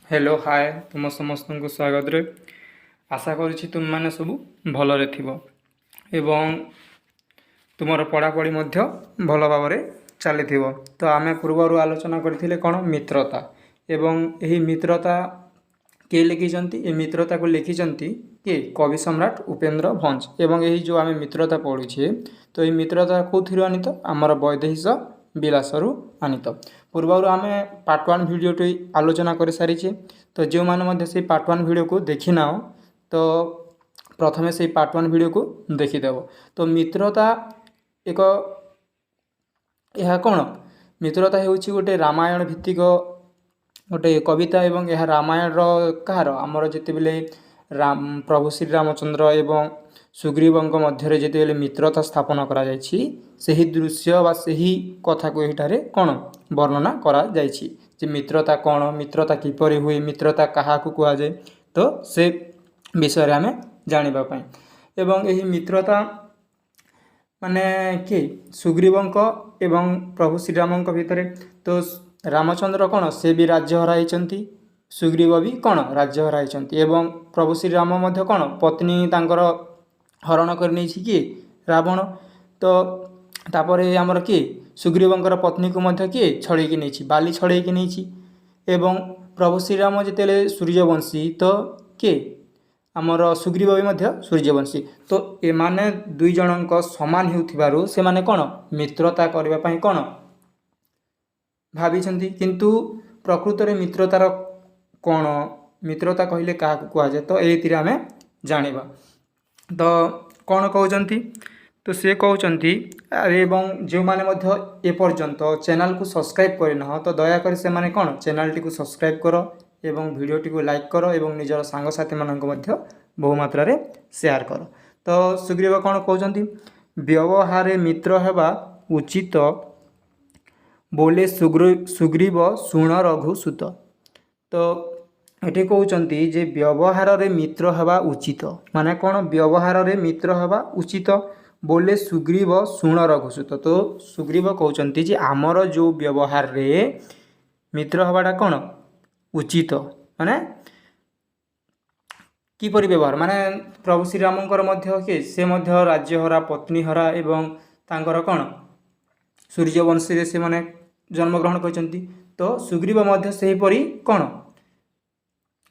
Hello hi, ତୁମ ସମସ୍ତଙ୍କୁ ସ୍ୱାଗତରେ। ଆଶା କରୁଛି ତୁମେମାନେ ସବୁ ଭଲରେ ଥିବ ଏବଂ ତୁମର ପଢ଼ାପଢ଼ି ମଧ୍ୟ ଭଲ ଭାବରେ ଚାଲିଥିବ। ତ ଆମେ ପୂର୍ବରୁ ଆଲୋଚନା କରିଥିଲେ କ'ଣ? ମିତ୍ରତା। ଏବଂ ଏହି ମିତ୍ରତା କିଏ ଲେଖିଛନ୍ତି? ଏ ମିତ୍ରତାକୁ ଲେଖିଛନ୍ତି କିଏ? କବି ସମ୍ରାଟ ଉପେନ୍ଦ୍ର ଭଞ୍ଜ। ଏବଂ ଏହି ଯେଉଁ ଆମେ ମିତ୍ରତା ପଢ଼ୁଛେ, ତ ଏହି ମିତ୍ରତା କେଉଁଥିରୁ ଆନିତ? ଆମର ବୈଦେହୀଶ ବିଳାସରୁ ଆନିତ। ପୂର୍ବରୁ ଆମେ ପାର୍ଟ 1 ଭିଡ଼ିଓଟି ଆଲୋଚନା କରିସାରିଛେ। ତ ଯେଉଁମାନେ ମଧ୍ୟ ସେଇ ପାର୍ଟ 1 ଭିଡ଼ିଓକୁ ଦେଖିନାହ, ତ ପ୍ରଥମେ ସେଇ ପାର୍ଟ 1 ଭିଡ଼ିଓକୁ ଦେଖିଦେବ। ତ ମିତ୍ରତା ଏକ ଏହା କ'ଣ? ମିତ୍ରତା ହେଉଛି ଗୋଟେ ରାମାୟଣ ଭିତ୍ତିକ ଗୋଟେ କବିତା ଏବଂ ଏହା ରାମାୟଣର କାହାର? ଆମର ଯେତେବେଳେ ରାମ, ପ୍ରଭୁ ଶ୍ରୀରାମଚନ୍ଦ୍ର ଏବଂ ସୁଗ୍ରୀବଙ୍କ ମଧ୍ୟରେ ଯେତେବେଳେ ମିତ୍ରତା ସ୍ଥାପନ କରାଯାଇଛି, ସେହି ଦୃଶ୍ୟ ବା ସେହି କଥାକୁ ଏହିଠାରେ କ'ଣ ବର୍ଣ୍ଣନା କରାଯାଇଛି ଯେ ମିତ୍ରତା କ'ଣ, ମିତ୍ରତା କିପରି ହୁଏ, ମିତ୍ରତା କାହାକୁ କୁହାଯାଏ, ତ ସେ ବିଷୟରେ ଆମେ ଜାଣିବା ପାଇଁ। ଏବଂ ଏହି ମିତ୍ରତା ମାନେ କିଏ? ସୁଗ୍ରୀବଙ୍କ ଏବଂ ପ୍ରଭୁ ଶ୍ରୀରାମଙ୍କ ଭିତରେ। ତ ରାମଚନ୍ଦ୍ର କ'ଣ, ସେ ବି ରାଜ୍ୟ ହରାଇଛନ୍ତି, ସୁଗ୍ରୀବ ବି କ'ଣ ରାଜ୍ୟ ହରାଇଛନ୍ତି ଏବଂ ପ୍ରଭୁ ଶ୍ରୀରାମ ମଧ୍ୟ କ'ଣ ପତ୍ନୀ ତାଙ୍କର ହରଣ କରିନେଇଛି କିଏ? ରାବଣ। ତ ତାପରେ ଆମର କିଏ? ସୁଗ୍ରୀବଙ୍କର ପତ୍ନୀକୁ ମଧ୍ୟ କିଏ ଛଡ଼େଇକି ନେଇଛି? ବାଲି ଛଡ଼େଇକି ନେଇଛି। ଏବଂ ପ୍ରଭୁ ଶ୍ରୀରାମ ଯେତେବେଳେ ସୂର୍ଯ୍ୟବଂଶୀ, ତ କିଏ? ଆମର ସୁଗ୍ରୀବ ବି ମଧ୍ୟ ସୂର୍ଯ୍ୟବଂଶୀ। ତ ଏମାନେ ଦୁଇ ଜଣଙ୍କ ସମାନ ହେଉଥିବାରୁ ସେମାନେ କ'ଣ ମିତ୍ରତା କରିବା ପାଇଁ କ'ଣ ଭାବିଛନ୍ତି। କିନ୍ତୁ ପ୍ରକୃତରେ ମିତ୍ରତାର କ'ଣ, ମିତ୍ରତା କହିଲେ କାହାକୁ କୁହାଯାଏ, ତ ଏଇଥିରେ ଆମେ ଜାଣିବା। ତ କ'ଣ କହୁଛନ୍ତି? ତ ସେ କହୁଛନ୍ତି, ଏବଂ ଯେଉଁମାନେ ମଧ୍ୟ ଏପର୍ଯ୍ୟନ୍ତ ଚ୍ୟାନେଲକୁ ସବସ୍କ୍ରାଇବ୍ କରିନାହ, ତ ଦୟାକରି ସେମାନେ କ'ଣ ଚ୍ୟାନେଲଟିକୁ ସବସ୍କ୍ରାଇବ୍ କର ଏବଂ ଭିଡ଼ିଓଟିକୁ ଲାଇକ୍ କର ଏବଂ ନିଜର ସାଙ୍ଗସାଥିମାନଙ୍କୁ ମଧ୍ୟ ବହୁ ମାତ୍ରାରେ ସେୟାର କର। ତ ସୁଗ୍ରୀବ କ'ଣ କହୁଛନ୍ତି? ବ୍ୟବହାରେ ମିତ୍ର ହେବା ଉଚିତ ବୋଲେ ସୁଗ୍ରୀବ ଶୁଣ ରଘୁ ସୁତ। ତ ଏଠି କହୁଛନ୍ତି ଯେ ବ୍ୟବହାରରେ ମିତ୍ର ହେବା ଉଚିତ ମାନେ କ'ଣ? ବ୍ୟବହାରରେ ମିତ୍ର ହେବା ଉଚିତ ବୋଲେ ସୁଗ୍ରୀବ ଶୁଣ ରଘୁସୁତ। ତ ସୁଗ୍ରୀବ କହୁଛନ୍ତି ଯେ ଆମର ଯେଉଁ ବ୍ୟବହାରରେ ମିତ୍ର ହେବାଟା କ'ଣ ଉଚିତ, ମାନେ କିପରି ବ୍ୟବହାର? ମାନେ ପ୍ରଭୁ ଶ୍ରୀରାମଙ୍କର ମଧ୍ୟ କିଏ, ସେ ମଧ୍ୟ ରାଜ୍ୟହରା, ପତ୍ନୀହରା ଏବଂ ତାଙ୍କର କ'ଣ ସୂର୍ଯ୍ୟବଂଶୀରେ ସେମାନେ ଜନ୍ମଗ୍ରହଣ କରିଛନ୍ତି। ତ ସୁଗ୍ରୀବ ମଧ୍ୟ ସେହିପରି କ'ଣ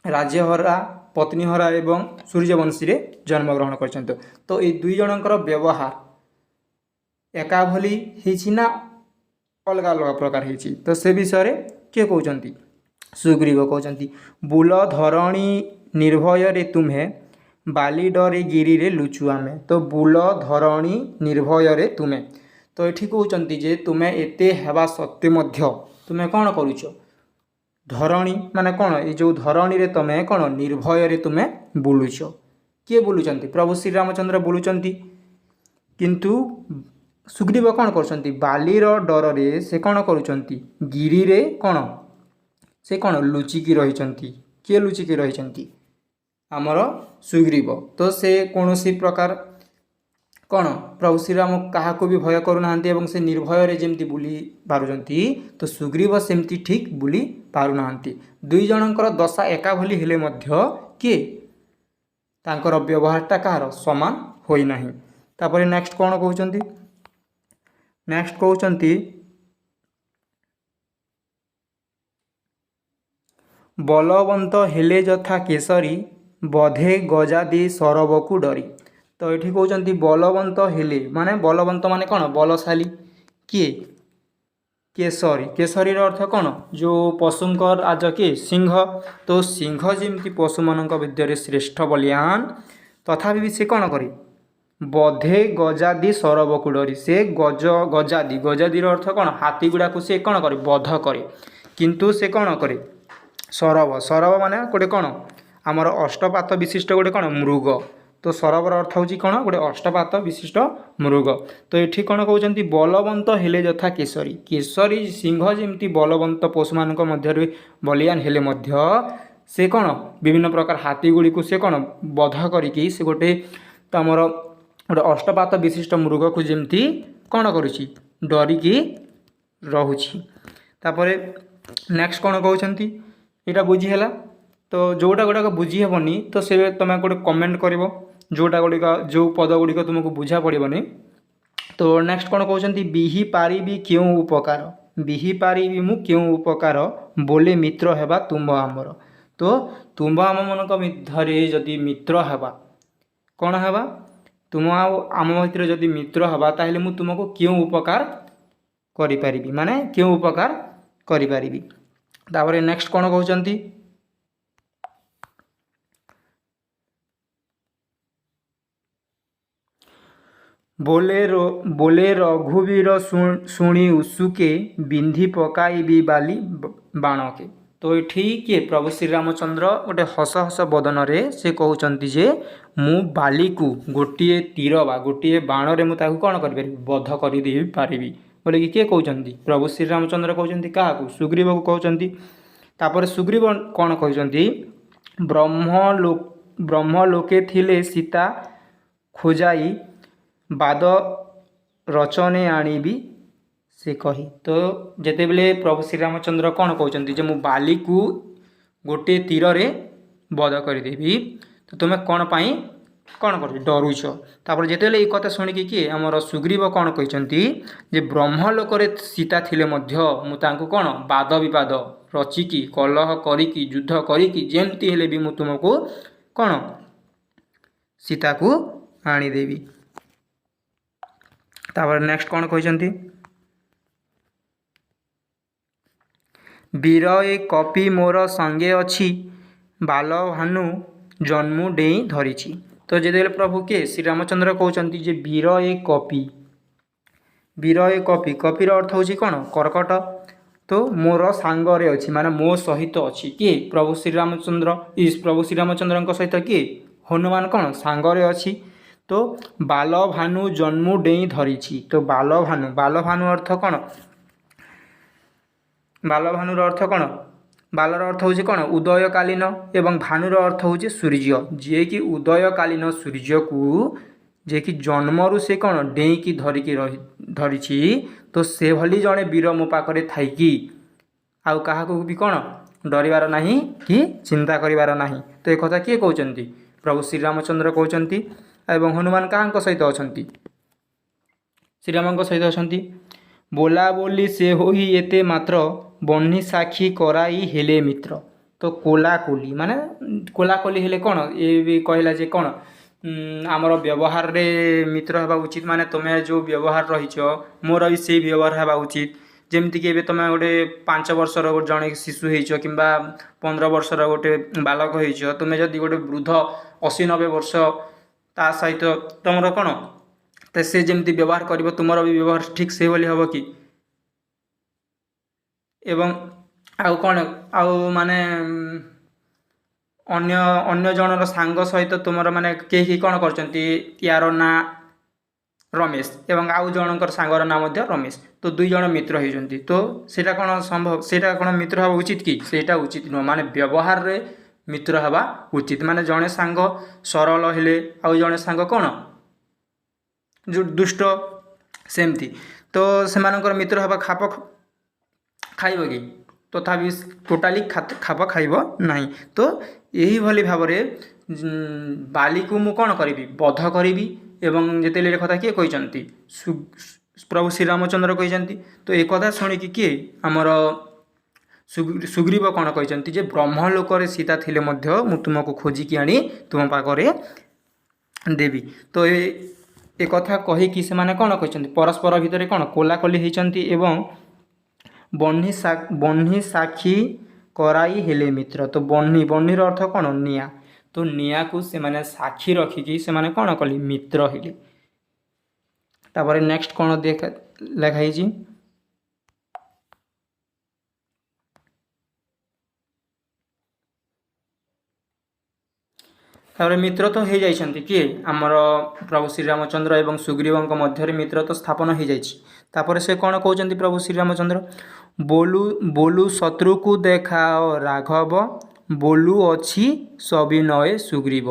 ରାଜ୍ୟହରା, ପତ୍ନୀହରା ଏବଂ ସୂର୍ଯ୍ୟବଂଶୀରେ ଜନ୍ମଗ୍ରହଣ କରିଛନ୍ତି। ତ ଏଇ ଦୁଇ ଜଣଙ୍କର ବ୍ୟବହାର ଏକା ଭଳି ହେଇଛି ନା ଅଲଗା ଅଲଗା ପ୍ରକାର ହେଇଛି? ତ ସେ ବିଷୟରେ କିଏ କହୁଛନ୍ତି? ସୁଗ୍ରୀବ କହୁଛନ୍ତି। ବୁଲ ଧରଣୀ ନିର୍ଭୟରେ ତୁମ୍ଭେ, ବାଲି ଡରେ ଗିରିରେ ଲୁଚୁ ଆମେ। ତ ବୁଲ ଧରଣୀ ନିର୍ଭୟରେ ତୁମେ, ତ ଏଠି କହୁଛନ୍ତି ଯେ ତୁମେ ଏତେ ହେବା ସତ୍ତ୍ୱେ ମଧ୍ୟ ତୁମେ କ'ଣ କରୁଛ? ଧରଣୀ ମାନେ କ'ଣ? ଏଇ ଯେଉଁ ଧରଣୀରେ ତୁମେ କ'ଣ ନିର୍ଭୟରେ ତୁମେ ବୁଲୁଛ। କିଏ ବୁଲୁଛନ୍ତି? ପ୍ରଭୁ ଶ୍ରୀରାମଚନ୍ଦ୍ର ବୁଲୁଛନ୍ତି। କିନ୍ତୁ ସୁଗ୍ରୀବ କ'ଣ କରୁଛନ୍ତି? ବାଲିର ଡରରେ ସେ କ'ଣ କରୁଛନ୍ତି? ଗିରିରେ କ'ଣ ସେ କ'ଣ ଲୁଚିକି ରହିଛନ୍ତି। କିଏ ଲୁଚିକି ରହିଛନ୍ତି? ଆମର ସୁଗ୍ରୀବ। ତ ସେ କୌଣସି ପ୍ରକାର କ'ଣ ପ୍ରଭୁ ଶ୍ରୀରାମ କାହାକୁ ବି ଭୟ କରୁନାହାନ୍ତି ଏବଂ ସେ ନିର୍ଭୟରେ ଯେମିତି ବୁଲି ପାରୁଛନ୍ତି, ତ ସୁଗ୍ରୀବ ସେମିତି ଠିକ୍ ବୁଲି ପାରୁନାହାନ୍ତି। ଦୁଇ ଜଣଙ୍କର ଦଶା ଏକା ଭଳି ହେଲେ ମଧ୍ୟ କିଏ ତାଙ୍କର ବ୍ୟବହାରଟା କାହାର ସମାନ ହୋଇନାହିଁ। ତାପରେ ନେକ୍ସଟ କ'ଣ କହୁଛନ୍ତି? ନେକ୍ସଟ କହୁଛନ୍ତି, ବଲବନ୍ତ ହେଲେ ଯଥା କେଶରୀ, ବଧେ ଗଜାଦି ସରବକୁ ଡରି। ତ ଏଠି କହୁଛନ୍ତି ବଲବନ୍ତ ହେଲେ ମାନେ, ବଲବନ୍ତ ମାନେ କ'ଣ? ବଲଶାଳୀ। କିଏ? କେଶରୀ। କେଶରୀର ଅର୍ଥ କ'ଣ? ଯେଉଁ ପଶୁଙ୍କ ରାଜ କିଏ? ସିଂହ। ତ ସିଂହ ଯେମିତି ପଶୁମାନଙ୍କ ଭିତରେ ଶ୍ରେଷ୍ଠ ବଳିଆନ, ତଥାପି ବି ସେ କ'ଣ କରେ? ବଧେ ଗଜାଦି ସରବକୁ ଡରି। ସେ ଗଜ ଗଜାଦି, ଗଜାଦିର ଅର୍ଥ କ'ଣ? ହାତୀ ଗୁଡ଼ାକୁ ସେ କ'ଣ କରେ? ବଧ କରେ। କିନ୍ତୁ ସେ କ'ଣ କରେ? ସରବ, ସରବ ମାନେ ଗୋଟେ କ'ଣ? ଆମର ଅଷ୍ଟପାତ ବିଶିଷ୍ଟ ଗୋଟେ କ'ଣ ମୃଗ। ତ ସରବର ଅର୍ଥ ହେଉଛି କ'ଣ? ଗୋଟେ ଅଷ୍ଟପାତ ବିଶିଷ୍ଟ ମୃଗ। ତ ଏଠି କ'ଣ କହୁଛନ୍ତି? ବଲବନ୍ତ ହେଲେ ଯଥା କେଶରୀ। କେଶରୀ ସିଂହ ଯେମିତି ବଲବନ୍ତ, ପଶୁମାନଙ୍କ ମଧ୍ୟରେ ବଳିଆନ ହେଲେ ମଧ୍ୟ ସେ କ'ଣ ବିଭିନ୍ନ ପ୍ରକାର ହାତୀ ଗୁଡ଼ିକୁ ସେ କ'ଣ ବଧ କରିକି ସେ ଗୋଟେ ତମର ଗୋଟେ ଅଷ୍ଟପାତ ବିଶିଷ୍ଟ ମୃଗକୁ ଯେମିତି କ'ଣ କରୁଛି? ଡରିକି ରହୁଛି। ତାପରେ ନେକ୍ସଟ କ'ଣ କହୁଛନ୍ତି? ଏଇଟା ବୁଝିହେଲା। ତ ଯେଉଁଟା ଗୁଡ଼ାକ ବୁଝି ହେବନି, ତ ସେ ତୁମେ ଗୋଟେ କମେଣ୍ଟ କରିବ, ଯେଉଁଟା ଗୁଡ଼ିକ, ଯେଉଁ ପଦ ଗୁଡ଼ିକ ତୁମକୁ ବୁଝା ପଡ଼ିବନି। ତ ନେକ୍ସଟ କ'ଣ କହୁଛନ୍ତି? ବିହି ପାରିବି କେଉଁ ଉପକାର, ବିହି ପାରିବି ମୁଁ କେଉଁ ଉପକାର, ବୋଲେ ମିତ୍ର ହେବା ତୁମ୍ଭ ଆମର। ତ ତୁମ୍ଭ ଆମମାନଙ୍କ ମଧ୍ୟରେ ଯଦି ମିତ୍ର ହେବା, କ'ଣ ହେବା? ତୁମ ଆଉ ଆମ ଭିତରେ ଯଦି ମିତ୍ର ହେବା, ତାହେଲେ ମୁଁ ତୁମକୁ କେଉଁ ଉପକାର କରିପାରିବି, ମାନେ କେଉଁ ଉପକାର କରିପାରିବି? ତାପରେ ନେକ୍ସଟ କ'ଣ କହୁଛନ୍ତି? ବୋଲେ ରଘୁବୀର ଶୁଣି ଉସୁକେ, ବିନ୍ଧି ପକାଇବି ବାଲି ବାଣକେ। ତ ଏଠି କିଏ? ପ୍ରଭୁ ଶ୍ରୀରାମଚନ୍ଦ୍ର ଗୋଟେ ହସ ହସ ବଦନରେ ସେ କହୁଛନ୍ତି ଯେ ମୁଁ ବାଲିକୁ ଗୋଟିଏ ତୀର ବା ଗୋଟିଏ ବାଣରେ ମୁଁ ତାକୁ କ'ଣ କରିପାରିବି? ବଧ କରିଦେଇପାରିବି ବୋଲିକି କିଏ କହୁଛନ୍ତି? ପ୍ରଭୁ ଶ୍ରୀରାମଚନ୍ଦ୍ର କହୁଛନ୍ତି। କାହାକୁ? ସୁଗ୍ରୀବକୁ କହୁଛନ୍ତି। ତାପରେ ସୁଗ୍ରୀବ କ'ଣ କହୁଛନ୍ତି? ବ୍ରହ୍ମ ଲୋକେ ଥିଲେ ସୀତା ଖୋଜାଇ, ବାଦ ରଚନେ ଆଣିବି ସେ କହି। ତ ଯେତେବେଳେ ପ୍ରଭୁ ଶ୍ରୀରାମଚନ୍ଦ୍ର କ'ଣ କହୁଛନ୍ତି ଯେ ମୁଁ ବାଲିକୁ ଗୋଟିଏ ତୀରରେ ବଧ କରିଦେବି, ତ ତୁମେ କ'ଣ ପାଇଁ କ'ଣ କରୁଛ, ଡରୁଛ? ତାପରେ ଯେତେବେଳେ ଏଇ କଥା ଶୁଣିକି କିଏ, ଆମର ସୁଗ୍ରୀବ କ'ଣ କହିଛନ୍ତି ଯେ ବ୍ରହ୍ମଲୋକରେ ସୀତା ଥିଲେ ମଧ୍ୟ ମୁଁ ତାଙ୍କୁ କ'ଣ ବାଦ ବିବାଦ ରଚିକି, କଲହ କରିକି, ଯୁଦ୍ଧ କରିକି, ଯେମିତି ହେଲେ ବି ମୁଁ ତୁମକୁ କ'ଣ ସୀତାକୁ ଆଣିଦେବି। ତାପରେ ନେକ୍ସଟ କ'ଣ କହିଛନ୍ତି? ବୀର ଏ କପି ମୋର ସଙ୍ଗେ ଅଛି, ବାଲ ଭାନୁ ଜନ୍ମୁ ଡେଇଁ ଧରିଛି। ତ ଯେତେବେଳେ ପ୍ରଭୁ କିଏ, ଶ୍ରୀରାମଚନ୍ଦ୍ର କହୁଛନ୍ତି ଯେ ବୀର ଏ କପି, ବୀର ଏ କପି, କପିର ଅର୍ଥ ହେଉଛି କ'ଣ? କର୍କଟ। ତ ମୋର ସାଙ୍ଗରେ ଅଛି, ମାନେ ମୋ ସହିତ ଅଛି କିଏ? ପ୍ରଭୁ ଶ୍ରୀରାମଚନ୍ଦ୍ର। ପ୍ରଭୁ ଶ୍ରୀରାମଚନ୍ଦ୍ରଙ୍କ ସହିତ କିଏ? ହନୁମାନ କ'ଣ ସାଙ୍ଗରେ ଅଛି। ତ ବାଲ ଭାନୁ ଜନ୍ମୁ ଡେଇଁ ଧରିଛି। ତ ବାଲ ଭାନୁ, ବାଲ ଭାନୁ ଅର୍ଥ କ'ଣ? ବାଲ ଭାନୁର ଅର୍ଥ କ'ଣ? ବାଲର ଅର୍ଥ ହେଉଛି କ'ଣ? ଉଦୟକାଳୀନ, ଏବଂ ଭାନୁର ଅର୍ଥ ହେଉଛି ସୂର୍ଯ୍ୟ। ଯିଏକି ଉଦୟକାଳୀନ ସୂର୍ଯ୍ୟକୁ, ଯିଏକି ଜନ୍ମରୁ ସେ କ'ଣ ଡେଇଁକି ଧରିକି ରହି ଧରିଛି, ତ ସେଭଳି ଜଣେ ବୀର ମୋ ପାଖରେ ଥାଇକି ଆଉ କାହାକୁ ବି କ'ଣ ଡରିବାର ନାହିଁ କି ଚିନ୍ତା କରିବାର ନାହିଁ। ତ ଏ କଥା କିଏ କହୁଛନ୍ତି? ପ୍ରଭୁ ଶ୍ରୀରାମଚନ୍ଦ୍ର କହୁଛନ୍ତି। ଏବଂ ହନୁମାନ କାହାଙ୍କ ସହିତ ଅଛନ୍ତି? ଶ୍ରୀରାମଙ୍କ ସହିତ ଅଛନ୍ତି। ବୋଲା ବୋଲି ସେ ହୋଇ ଏତେ ମାତ୍ର, ବହ୍ନି ସାକ୍ଷୀ କରାଇ ହେଲେ ମିତ୍ର। ତ କୋଲାକୋଲି, ମାନେ କୋଲାକୋଲି ହେଲେ କ'ଣ? ଏ ବି କହିଲା ଯେ କ'ଣ ଆମର ବ୍ୟବହାରରେ ମିତ୍ର ହେବା ଉଚିତ, ମାନେ ତୁମେ ଯେଉଁ ବ୍ୟବହାର ରହିଛ, ମୋର ବି ସେଇ ବ୍ୟବହାର ହେବା ଉଚିତ। ଯେମିତିକି ଏବେ ତୁମେ ଗୋଟେ 5 ବର୍ଷର ଗୋଟେ ଜଣେ ଶିଶୁ ହେଇଛ କିମ୍ବା 15 ବର୍ଷର ଗୋଟେ ବାଲକ ହେଇଛ, ତୁମେ ଯଦି ଗୋଟେ ବୃଦ୍ଧ 80-90 ବର୍ଷ ତା ସହିତ ତୁମର କ'ଣ, ତ ସେ ଯେମିତି ବ୍ୟବହାର କରିବ, ତୁମର ବି ବ୍ୟବହାର ଠିକ୍ ସେଇଭଳି ହେବ କି? ଏବଂ ଆଉ କ'ଣ, ଆଉ ମାନେ ଅନ୍ୟ ଜଣର ସାଙ୍ଗ ସହିତ ତୁମର, ମାନେ କେହି କେହି କ'ଣ କରୁଛନ୍ତି, ୟାର ନାଁ ରମେଶ ଏବଂ ଆଉ ଜଣଙ୍କର ସାଙ୍ଗର ନାଁ ମଧ୍ୟ ରମେଶ, ତ ଦୁଇ ଜଣ ମିତ୍ର ହେଇଛନ୍ତି, ତ ସେଇଟା କ'ଣ ସମ୍ଭବ? ସେଇଟା କ'ଣ ମିତ୍ର ହେବା ଉଚିତ କି? ସେଇଟା ଉଚିତ ନୁହଁ। ମାନେ ବ୍ୟବହାରରେ ମିତ୍ର ହେବା ଉଚିତ। ମାନେ ଜଣେ ସାଙ୍ଗ ସରଳ ହେଲେ ଆଉ ଜଣେ ସାଙ୍ଗ କ'ଣ ଯେଉଁ ଦୁଷ୍ଟ, ସେମିତି ତ ସେମାନଙ୍କର ମିତ୍ର ହେବା ଖାପ ଖାଇବ କି? ତଥାପି ଟୋଟାଲି ଖାପ ଖାଇବ ନାହିଁ। ତ ଏହିଭଳି ଭାବରେ ବାଲିକୁ ମୁଁ କ'ଣ କରିବି? ବଧ କରିବି। ଏବଂ ଯେତେବେଳେ ଏ କଥା କିଏ କହିଛନ୍ତି? ପ୍ରଭୁ ଶ୍ରୀରାମଚନ୍ଦ୍ର କହିଛନ୍ତି। ତ ଏ କଥା ଶୁଣିକି କିଏ, ଆମର ସୁଗ୍ରୀବ କ'ଣ କହିଛନ୍ତି ଯେ ବ୍ରହ୍ମଲୋକରେ ସୀତା ଥିଲେ ମଧ୍ୟ ମୁଁ ତୁମକୁ ଖୋଜିକି ଆଣି ତୁମ ପାଖରେ ଦେବି। ତ ଏ କଥା କହିକି ସେମାନେ କ'ଣ କହିଛନ୍ତି? ପରସ୍ପର ଭିତରେ କ'ଣ କୋଲାକୋଲି ହେଇଛନ୍ତି ଏବଂ ବହ୍ନି ସାକ୍ଷୀ କରାଇ ହେଲେ ମିତ୍ର। ତ ବହ୍ନି, ବହ୍ନିର ଅର୍ଥ କ'ଣ? ନିଆଁ। ତ ନିଆଁକୁ ସେମାନେ ସାକ୍ଷୀ ରଖିକି ସେମାନେ କ'ଣ କଲେ? ମିତ୍ର ହେଲେ। ତାପରେ ନେକ୍ସଟ କ'ଣ ଦେଖା ଲେଖା ହେଇଛି? ତାପରେ ମିତ୍ର ତ ହେଇଯାଇଛନ୍ତି କିଏ? ଆମର ପ୍ରଭୁ ଶ୍ରୀରାମଚନ୍ଦ୍ର ଏବଂ ସୁଗ୍ରୀବଙ୍କ ମଧ୍ୟରେ ମିତ୍ର ତ ସ୍ଥାପନ ହେଇଯାଇଛି। ତାପରେ ସେ କ'ଣ କହୁଛନ୍ତି ପ୍ରଭୁ ଶ୍ରୀରାମଚନ୍ଦ୍ର? ବୋଲୁ ବୋଲୁ ଶତ୍ରୁକୁ ଦେଖାଅ ରାଘବ, ବୋଲୁ ଅଛି ସବିନୟ ସୁଗ୍ରୀବ।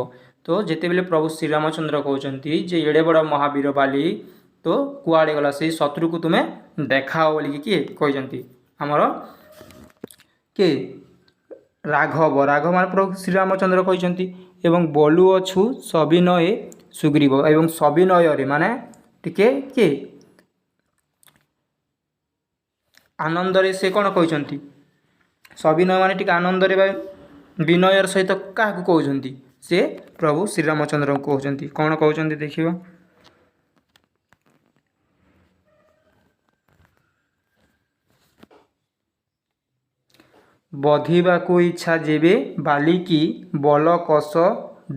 ତ ଯେତେବେଳେ ପ୍ରଭୁ ଶ୍ରୀରାମଚନ୍ଦ୍ର କହୁଛନ୍ତି ଯେ ଏଡ଼େ ବଡ଼ ମହାବୀର ବାଲି ତ କୁଆଡ଼େ ଗଲା, ସେଇ ଶତ୍ରୁକୁ ତୁମେ ଦେଖାଅ ବୋଲିକି କିଏ କହିଛନ୍ତି? ଆମର କିଏ? ରାଘବ, ରାଘବ ମାନେ ପ୍ରଭୁ ଶ୍ରୀରାମଚନ୍ଦ୍ର କହିଛନ୍ତି। ଏବଂ ବୋଲୁଅଛୁ ସବିନୟେ ସୁଗ୍ରୀବ, ଏବଂ ସବିନୟରେ ମାନେ ଟିକେ କିଏ ଆନନ୍ଦରେ ସେ କ'ଣ କହିଛନ୍ତି? ସବିନୟ ମାନେ ଟିକେ ଆନନ୍ଦରେ ବା ବିନୟର ସହିତ କାହାକୁ କହୁଛନ୍ତି? ସେ ପ୍ରଭୁ ଶ୍ରୀରାମଚନ୍ଦ୍ରଙ୍କୁ କହୁଛନ୍ତି। କ'ଣ କହୁଛନ୍ତି ଦେଖିବା। ବଧିବାକୁ ଇଚ୍ଛା ଯେବେ ବାଲିକି, ବଲ କଷ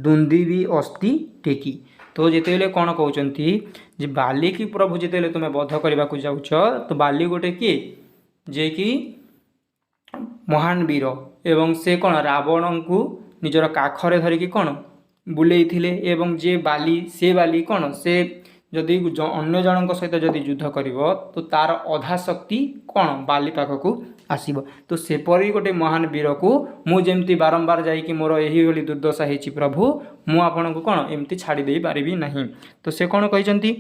ଦୁନ୍ଦିବି ଅସ୍ଥି ଟେକି। ତ ଯେତେବେଳେ କ'ଣ କହୁଛନ୍ତି ଯେ ବାଲିକି ପ୍ରଭୁ ଯେତେବେଳେ ତୁମେ ବଧ କରିବାକୁ ଯାଉଛ, ତ ବାଲି ଗୋଟେ କିଏ? ଯିଏକି ମହାନ ବୀର, ଏବଂ ସେ କ'ଣ ରାବଣଙ୍କୁ ନିଜର କାଖରେ ଧରିକି କ'ଣ ବୁଲେଇଥିଲେ। ଏବଂ ଯିଏ ବାଲି, ସେ ବାଲି କ'ଣ, ସେ ଯଦି ଅନ୍ୟ ଜଣଙ୍କ ସହିତ ଯଦି ଯୁଦ୍ଧ କରିବ ତ ତାର ଅଧା ଶକ୍ତି କ'ଣ ବାଲି ପାଖକୁ ଆସିବ। ତ ସେପରି ଗୋଟେ ମହାନ ବୀରକୁ ମୁଁ ଯେମିତି ବାରମ୍ବାର ଯାଇକି ମୋର ଏହିଭଳି ଦୁର୍ଦ୍ଦଶା ହେଇଛି ପ୍ରଭୁ, ମୁଁ ଆପଣଙ୍କୁ କ'ଣ ଏମିତି ଛାଡ଼ି ଦେଇପାରିବି ନାହିଁ। ତ ସେ କ'ଣ କହିଛନ୍ତି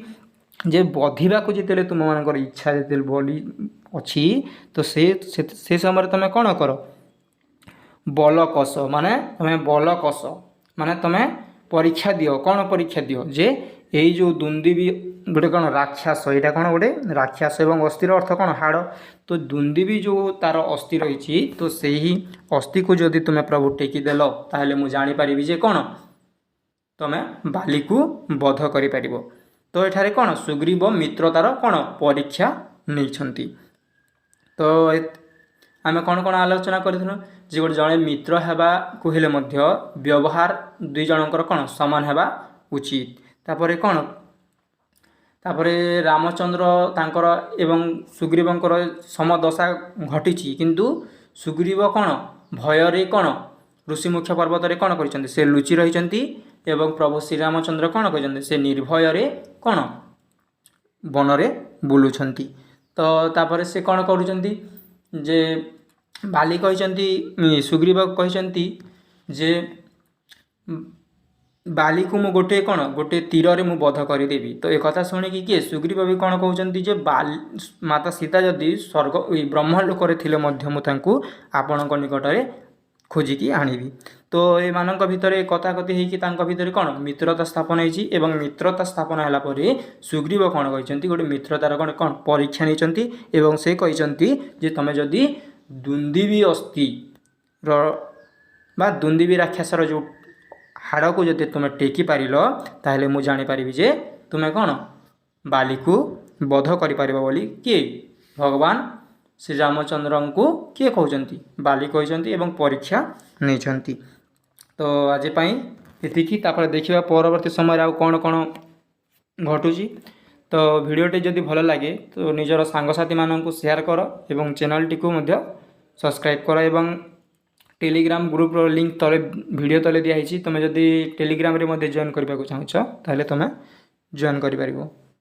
ଯେ ବଧିବାକୁ ଯେତେବେଳେ ତୁମମାନଙ୍କର ଇଚ୍ଛା ଯେତେବେଳେ ବଲି ଅଛି, ତ ସେ ସମୟରେ ତୁମେ କ'ଣ କର? ବଲ କଷ, ମାନେ ତୁମେ ବଲ କଷ ମାନେ ତୁମେ ପରୀକ୍ଷା ଦିଅ। କ'ଣ ପରୀକ୍ଷା ଦିଅ? ଯେ ଏଇ ଯେଉଁ ଦୁନ୍ଦିବି ଗୋଟେ କ'ଣ ରାକ୍ଷସ, ଏଇଟା କ'ଣ ଗୋଟେ ରାକ୍ଷସ, ଏବଂ ଅସ୍ଥିର ଅର୍ଥ କ'ଣ? ହାଡ଼। ତ ଦୁନ୍ଦିବି ଯେଉଁ ତାର ଅସ୍ଥି ରହିଛି, ତ ସେହି ଅସ୍ଥିକୁ ଯଦି ତୁମେ ପ୍ରଭୁ ଟେକିଦେଲ, ତାହେଲେ ମୁଁ ଜାଣିପାରିବି ଯେ କ'ଣ ତୁମେ ବାଲିକୁ ବଧ କରିପାରିବ। ତ ଏଠାରେ କ'ଣ ସୁଗ୍ରୀବ ମିତ୍ରତାର କ'ଣ ପରୀକ୍ଷା ନେଇଛନ୍ତି। ତ ଆମେ କ'ଣ କ'ଣ ଆଲୋଚନା କରିଥିଲୁ? ଯେ ଗୋଟେ ଜଣେ ମିତ୍ର ହେବାକୁ ହେଲେ ମଧ୍ୟ ବ୍ୟବହାର ଦୁଇ ଜଣଙ୍କର କ'ଣ ସମାନ ହେବା ଉଚିତ। ତାପରେ କ'ଣ? ତାପରେ ରାମଚନ୍ଦ୍ର ତାଙ୍କର ଏବଂ ସୁଗ୍ରୀବଙ୍କର ସମଦଶା ଘଟିଛି, କିନ୍ତୁ ସୁଗ୍ରୀବ କ'ଣ ଭୟରେ କ'ଣ ଋଷିମୁଖ୍ୟ ପର୍ବତରେ କ'ଣ କରିଛନ୍ତି? ସେ ଲୁଚି ରହିଛନ୍ତି, ଏବଂ ପ୍ରଭୁ ଶ୍ରୀରାମଚନ୍ଦ୍ର କ'ଣ କହିଛନ୍ତି? ସେ ନିର୍ଭୟରେ କ'ଣ ବନରେ ବୁଲୁଛନ୍ତି। ତ ତାପରେ ସେ କ'ଣ କରୁଛନ୍ତି ଯେ ବାଲି କହିଛନ୍ତି, ସୁଗ୍ରୀବ କହିଛନ୍ତି ଯେ ବାଲିକୁ ମୁଁ ଗୋଟେ କ'ଣ ଗୋଟେ ତୀରରେ ମୁଁ ବଧ କରିଦେବି। ତ ଏକଥା ଶୁଣିକି କିଏ ସୁଗ୍ରୀବ ବି କ'ଣ କହୁଛନ୍ତି ଯେ ମାତା ସୀତା ଯଦି ସ୍ୱର୍ଗ ବ୍ରହ୍ମଲୋକରେ ଥିଲେ ମଧ୍ୟ ମୁଁ ତାଙ୍କୁ ଆପଣଙ୍କ ନିକଟରେ ଖୋଜିକି ଆଣିବି। ତ ଏମାନଙ୍କ ଭିତରେ କଥାକଥି ହେଇକି ତାଙ୍କ ଭିତରେ କ'ଣ ମିତ୍ରତା ସ୍ଥାପନ ହେଇଛି, ଏବଂ ମିତ୍ରତା ସ୍ଥାପନ ହେଲା ପରେ ସୁଗ୍ରୀବ କ'ଣ କହିଛନ୍ତି? ଗୋଟେ ମିତ୍ରତାର କ'ଣ କ'ଣ ପରୀକ୍ଷା ନେଇଛନ୍ତି, ଏବଂ ସେ କହିଛନ୍ତି ଯେ ତୁମେ ଯଦି ଦୁନ୍ଦିବି ଅସ୍ଥିର ବା ଦୁନ୍ଦିବି ରାକ୍ଷସର ଯେଉଁ ହାଡ଼କୁ ଯଦି ତୁମେ ଟେକି ପାରିଲ, ତାହେଲେ ମୁଁ ଜାଣିପାରିବି ଯେ ତୁମେ କ'ଣ ବାଲିକୁ ବଧ କରିପାରିବ ବୋଲି। କିଏ? ଭଗବାନ ଶ୍ରୀରାମଚନ୍ଦ୍ରଙ୍କୁ କିଏ କହୁଛନ୍ତି? ବାଲି କହିଛନ୍ତି ଏବଂ ପରୀକ୍ଷା ନେଇଛନ୍ତି। ତ ଆଜି ପାଇଁ ଏତିକି। ତାପରେ ଦେଖିବା ପରବର୍ତ୍ତୀ ସମୟରେ ଆଉ କ'ଣ କ'ଣ ଘଟୁଛି। ତ ଭିଡ଼ିଓଟି ଯଦି ଭଲ ଲାଗେ ତ ନିଜର ସାଙ୍ଗସାଥିମାନଙ୍କୁ ସେୟାର କର ଏବଂ ଚ୍ୟାନେଲଟିକୁ ମଧ୍ୟ ସବସ୍କ୍ରାଇବ୍ କର, ଏବଂ ଟେଲିଗ୍ରାମ ଗ୍ରୁପ୍ର ଲିଙ୍କ୍ ତଳେ ଭିଡ଼ିଓ ତଳେ ଦିଆହେଇଛି। ତୁମେ ଯଦି ଟେଲିଗ୍ରାମରେ ମଧ୍ୟ ଜଏନ୍ କରିବାକୁ ଚାହୁଁଛ ତାହେଲେ ତୁମେ ଜଏନ୍ କରିପାରିବ।